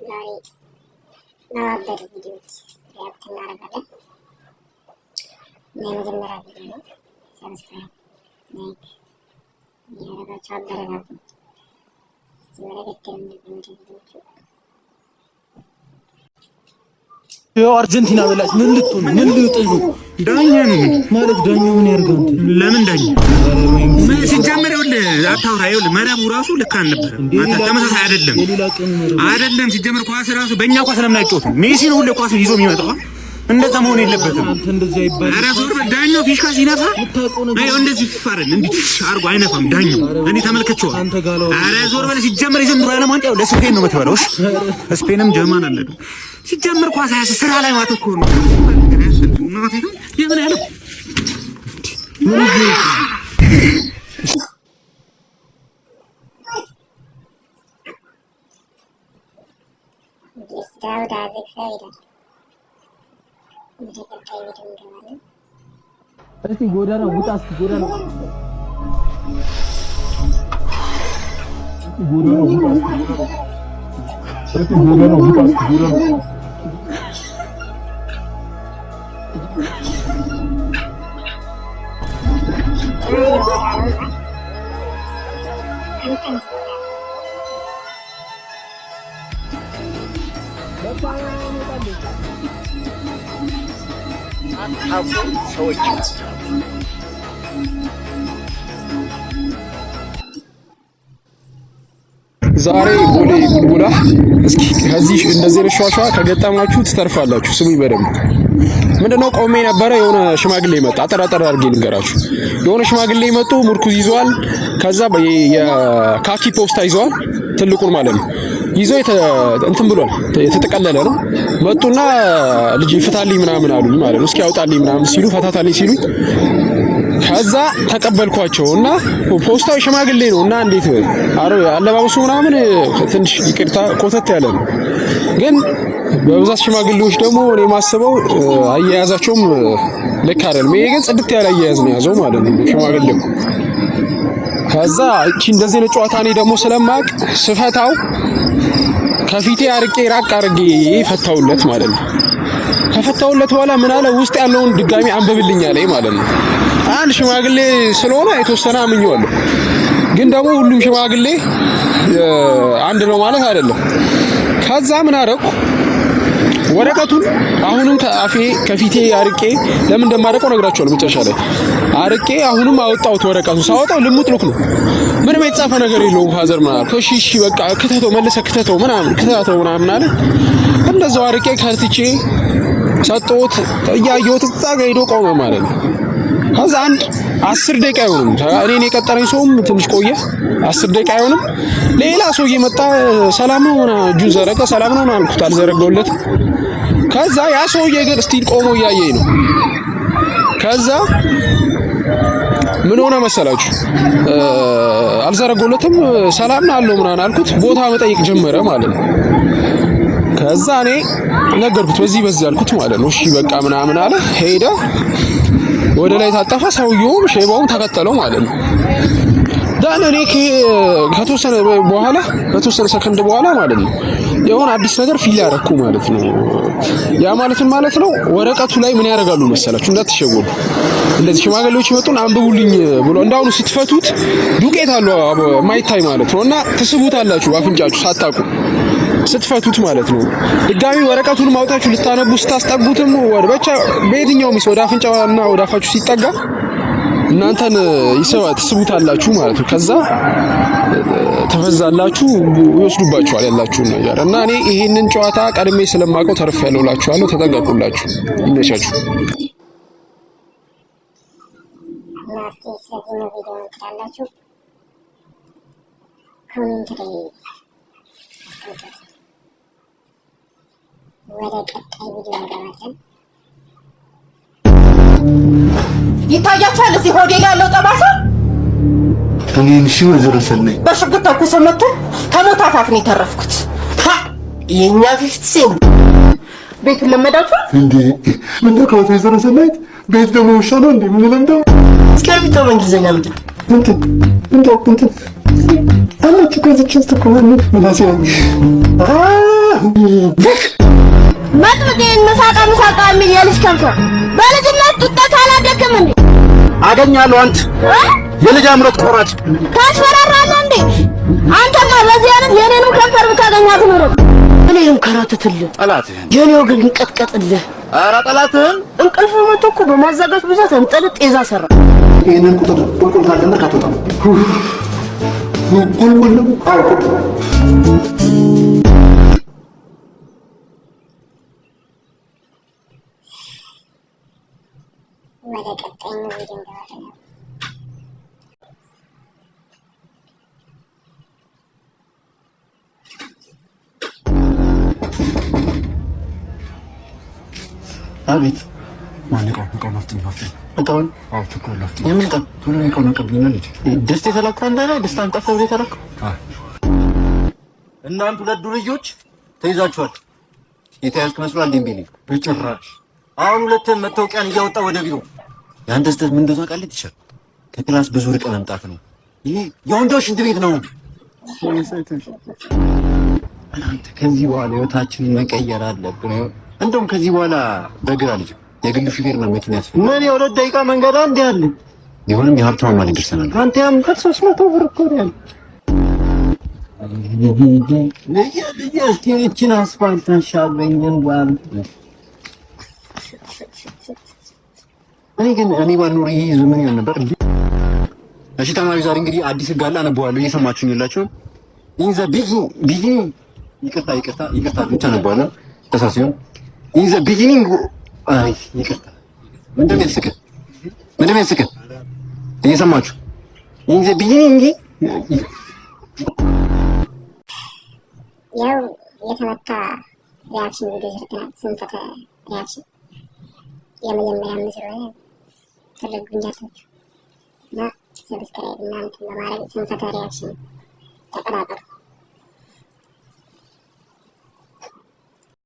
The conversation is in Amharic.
ዛሬ ባበዱ ቪዲዮዎች react እናደርጋለን እና የመጀመሪያ ቪዲዮ ነው። Subscribe፣ like እያደረጋችሁ አበረታቱ። እስቲ ወደ ገደል እንግባ ወደ ቪዲዮዎቹ። አርጀንቲና በላች። ምን ልትሆን ምን ልውጥህ ነው? ዳኛ ነው ምን ማለት ዳኛው ምን ያርጋው? አንተ ለምን ዳኛ ምን ሲጀመር ይኸውልህ፣ አታውራ። ይኸውልህ መረቡ ራሱ ልክ አልነበረም። ተመሳሳይ አይደለም የሌላ ቀኑ መረቡ አይደለም። ሲጀመር ኳስ ራሱ በእኛ ኳስ ለምን አይጫወቱም? ሜሲ ነው ሁሌ ኳስ ይዞ የሚመጣው። እንደዛ መሆን የለበትም። አንተ እንደዚህ አይባልም። ኧረ ዞር በል። ዳኛው ፊሽካ ሲነፋ የምታውቀው ነገር አይ እንደዚህ አይደል፣ እንዲህ አድርጎ አይነፋም ዳኛው። እኔ ተመልክቼዋለሁ። አንተ ጋላው ኧረ ዞር በል። ሲጀመር የዘንድሮ ዓለም ዋንጫ ለስፔን ነው የምትበላው። እሺ ስፔንም ጀርመን አለ። ሲጀመር ኳስ አያስ ስራ ላይ ማተኮር ነው። የምን ያለው ዳውድ አዘግሰው ይላል። ወደ ቀጣይ ቪዲዮ እንገባለን። እስቲ ጎዳና ውጣ፣ እስቲ ጎዳና ጎዳና ውጣ፣ እስቲ ጎዳና ውጣ፣ እስቲ ጎዳና ሰዎች ናቸው። ዛሬ ቦሌ ቡልቡላ። እስኪ ከዚህ እንደዚህ አይነት ሿሿ ከገጠማችሁ ትተርፋላችሁ። ስሙኝ በደንብ። ምንድነው፣ ቆሜ ነበረ። የሆነ ሽማግሌ መጣ። አጠር አጠር አድርጌ ልንገራችሁ። የሆነ ሽማግሌ መጡ። ሙርኩዝ ይዘዋል። ከዛ የካኪ ፖስታ ይዘዋል። ትልቁን ማለት ነው። ይዞ እንትን ብሏል። የተጠቀለለ ነው። መጡና ልጅ ፍታልኝ ምናምን አሉኝ ማለት ነው። እስኪ አውጣልኝ ምናምን ሲሉ ፈታታልኝ ሲሉኝ ከዛ ተቀበልኳቸው እና ፖስታው ሽማግሌ ነው እና እንዴት አረ አለባበሱ ምናምን ትንሽ ይቅርታ ኮተት ያለ ነው። ግን በብዛት ሽማግሌዎች ደግሞ እኔ ማስበው አያያዛቸውም ልክ አይደለም። ይሄ ግን ጽድት ያለ አያያዝ ነው ያዘው ማለት ነው ሽማግሌው። ከዛ እቺ እንደዚህ ነው ጨዋታ። እኔ ደግሞ ስለማቅ ስፈታው ከፊቴ አርቄ ራቅ አርጌ ፈታውለት ማለት ነው። ከፈታውለት በኋላ ምን አለ፣ ውስጥ ያለውን ድጋሚ አንብብልኝ አለኝ ማለት ነው። አንድ ሽማግሌ ስለሆነ የተወሰነ አምኜዋለሁ። ግን ደግሞ ሁሉም ሽማግሌ አንድ ነው ማለት አይደለም። ከዛ ምን አደረኩ? ወረቀቱን አሁንም ከአፌ ከፊቴ አርቄ፣ ለምን እንደማደርገው እነግራችኋለሁ መጨረሻ ላይ፣ አርቄ አሁንም አወጣሁት። ወረቀቱን ሳወጣው ልሙጥ ሉክ ነው። ምንም የተጻፈ ነገር የለውም። Father ምናምን አልኩ። እሺ እሺ በቃ ክተተው፣ መልሰህ ክተተው ምናምን ክተተው ምናምን አለ። እንደዛው አርቄ ከርትቼ ሰጠሁት። እያየሁት እዛ ጋ ሄዶ ቆመ ማለት ነው። ከዛ አንድ 10 ደቂቃ አይሆንም፣ እኔን የቀጠረኝ ሰውም ትንሽ ቆየ። 10 ደቂቃ አይሆንም፣ ሌላ ሰው እየመጣ ሰላም ነው ምናምን እጁን ዘረጋ። ሰላም ነው አልኩት፣ አልዘረጋሁለትም። ከዛ ያ ሰውዬ ግን still ቆሞ እያየኝ ነው። ከዛ ምን ሆነ መሰላችሁ? አልዘረጋሁለትም። ሰላም ነው አለው ምናምን አልኩት። ቦታ መጠየቅ ጀመረ ማለት ነው። ከዛ እኔ ነገርኩት፣ በዚህ በዚህ አልኩት ማለት ነው። እሺ በቃ ምናምን አለ። ሄደ፣ ወደ ላይ ታጠፈ። ሰውየውም ሼባውም ተከተለው ማለት ነው። Then እኔ ከተወሰነ በኋላ፣ በተወሰነ ሰከንድ በኋላ ማለት ነው፣ የሆነ አዲስ ነገር feel ያደረኩ ማለት ነው። ያ ማለትን ማለት ነው፣ ወረቀቱ ላይ ምን ያደርጋሉ መሰላችሁ? እንዳትሸወዱ። እንደዚህ ሽማግሌዎች ይመጡን አንብቡልኝ ብሎ እንዳሁኑ ስትፈቱት ዱቄት አለው የማይታይ ማለት ነው እና ትስቡታላችሁ በአፍንጫችሁ ሳታውቁ ስትፈቱት ማለት ነው። ድጋሚ ወረቀቱን ማውጣችሁ ልታነቡ ስታስጠጉትም ወደ ብቻ በየትኛውም ወደ አፍንጫና ወደ አፋችሁ ሲጠጋ እናንተን ይስባ ትስቡታላችሁ ማለት ነው። ከዛ ተፈዛላችሁ፣ ይወስዱባችኋል ያላችሁን ነገር። እና እኔ ይሄንን ጨዋታ ቀድሜ ስለማውቀው ተርፌያለሁ እላችኋለሁ። ተጠንቀቁላችሁ። ይመቻችሁ። እና እስቲ ስለዚህኛው ቪዲዮ ትላላችሁ comment ላይ አስቀምጡልኝ። ወደ ቀጣይ ቪዲዮ እንገባለን። ይታያችኋል እዚህ ሆዴ ላይ ያለው ጠባሳ። እኔን እሺ፣ ወይዘሮ ሰናይ። በሽጉጥ ተኩሶ መጥቶ ከሞት አፋፍ ነው የተረፍኩት። የኛ 50 Cent። ቤቱን ለመዳችሁ? እንዴ፣ ምን ነው ወይዘሮ ሰናይት፣ ቤት ደግሞ ውሻ ነው እንዴ የምንለምደው? እስክሪብቶ በእንግሊዝኛ ምንድን እንትን እንትን እንትን አለች እኮ እዚች ውስጥ እኮ ምላሴ ነው። የሚል የልጅ ከንፈር። በልጅነት ጡጠት አላደግም እንዴ? አገኛለሁ። አንተ የልጅ አምሮት ቆራጭ ታስፈራራለህ እንዴ? አንተማ በዚህ አይነት የኔንም ከንፈር ብታገኛት ኖሮ እኔንም ከራትትልህ ጠላትህን የኔ ወገን እንቀጥቀጥልህ። ኧረ ጠላትህን እንቅልፍ መጥቶ እኮ በማዛጋት ብዛት እንጠልጥ ጤዛ ሰራ። ይህንን ቁጥር ቁልቁል ካልጀመርክ አትወጣም። ቁልቁል ነው። አዎ ቁልቁል። ወደ ቀጣዩ ቪዲዮ እንገባለን። አቤት። ማን እቃውን እቃውን አፍጥኝ አፍጥኝ። እቃውን? አዎ ችኮል አፍጥኝ። የምን እቃ? ቶሎ እቃውን አቀብኝና ልጅ ድስት የተላከው አንተ ላይ ድስት አምጣ ተብሎ የተላከው። እናንተ ሁለት ዱርዮች ተይዛችኋል። የተያዝክ መስሏል እንዴ? ቢሊ በጭራሽ። አሁን ሁለትህን መታወቂያን እያወጣ ወደ ቢሮ። የአንተ ስህተት ምን እንደሆነ ታውቃለህ? Teacher ከ class ብዙ ርቀህ መምጣት ነው። ይሄ የወንዶች ሽንት ቤት ነው። አንተ ከዚህ በኋላ ህይወታችንን መቀየር አለብን። እንደውም ከዚህ በኋላ በእግር አልሄድም። የግል ሹፌር ነው መኪና ያስፈልጋል። ምን የ2 ደቂቃ መንገድ አንድ ያለ ቢሆንም የሀብታም ማለት ደርሰናል። አንተ ያምጣት 300 ብር እኮ ነው ያለ። እስኪ ይህችን አስፋልት አሻግረኝ እንኳን። እኔ ግን እኔ ባልኖር ይሄ ምን ይሆን ነበር? እሺ ተማሪ፣ ዛሬ እንግዲህ አዲስ ህግ አለ፣ አነበዋለሁ። እየሰማችሁኝ የላችሁም? In the beginning ይቅርታ ይቅርታ ይቅርታ፣ ብቻ አነበዋለሁ። ተሳሲዮን in the beginning አይ ይቅርታ፣ ምንድን ነው ያስቅህ? ምንድን ነው ያስቅህ? እየሰማችሁ in the beginning ያው የተመታ reaction ቪዲዮ ሰርተናል። ስንፈተ reaction የመጀመሪያም ስለሆነ ትረዱኛላችሁ እና subscribe እና እንትን በማድረግ ስንፈተ reaction ተቀላቀሉ።